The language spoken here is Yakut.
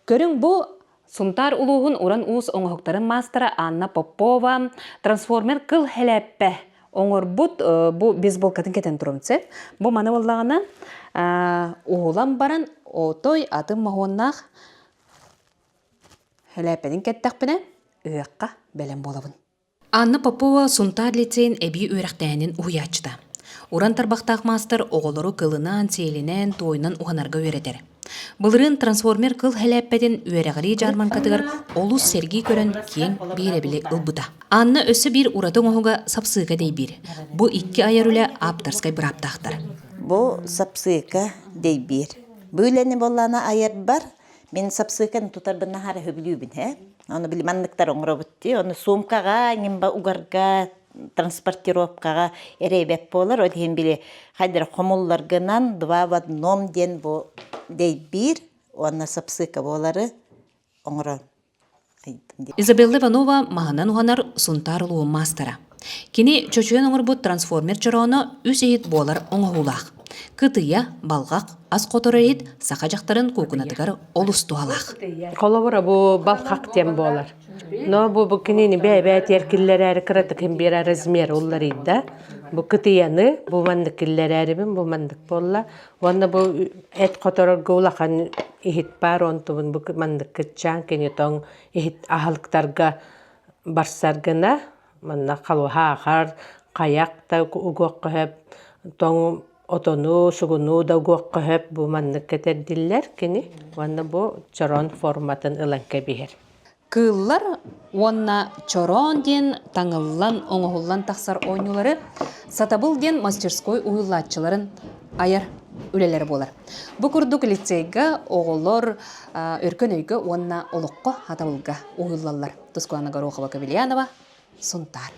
Көрүҥ бу Сунтаар улууһун уран уус оҥоһуктарын маастара Анна Попова трансформер кыл хэлээппэ оҥорбут бу бейсболкатын кэтэн турабын сөп. Бу маны буоллаҕына уһулан баран отой атын моһуоннаах хэлээппэтин кэттэхпинэ ыһыахха бэлэм буолабын. Анна Попова Сунтаар лицейин эбии үөрэхтээһинин уһуйааччыта. Уран тарбахтаах маастар оҕолору кылынан, сиэлинэн, туойунан уһанарга үөрэтэр. Былырыын трансформер кыл хэлээппэтин үөрэҕирии дьаармаҥкатыгар олус сэргии көрөн киэҥ биһирэбили ылбыта. Анна өссө биир ураты оҥоһуга сапсыыка дэйбиир. Бу икки айар үлэ ааптарскай бырааптаахтар. Бу сапсыыка дэйбиир. Бу үлэни буоллаана айарбар Мин сапсыыканы тутарбын наһаа сөбүлүүбүн ээ. Ону били манныктар оҥоробут дии. Ону суумкаҕа, ньимба угарга, транспортировкаҕа эрэйбэт буолар. Ол иһин били хайдары хомулларгынан два в одном диэн бу дэйбиир уонна сапсыыка буолары оҥорон Изабелла Иванова маһынан уһанар Сунтаар улууһун маастара. Кини чочуйан оҥорбут трансформер чорооно үс иһит буолар оҥоһуулаах. Кытыйа, балҕах, ас хоторор иһит саха дьахтарын куукунатыгар олус туһалаах. Холобура бу балхах диэн буолар. Но бу бу кинини бэйэ-бэйэтигэр киллэрээри кыратык биэрэ размер улларыйда. Бу кытыйаны бу маннык киллэрээрибин бу маннык буолла. Уонна бу эт хоторорго улахан иһит баар, онтубун бу маннык кыччаан кини тоҥ иһит аһылыктарга барсар гына манна халуһаахар, хайах да угуохха сөп, тоҥ отону, сугуну да угуохха сөп бу маннык кэтэрдиллэр кини уонна бу чороон форматын ылан кэбиһэр. Кыыллар уонна чороон диэн таҥыллан, оҥоһуллан тахсар оонньуулары Сатабыл диэн мастерской уһуйуллааччыларын айар үлэлэрэ буолар. Бу курдук лицейгэ оҕолор өркөн өйгө уонна олоххо сатабылга уһуйуллаллар. Тускулана Горохова-Кобельянова, Сунтаар.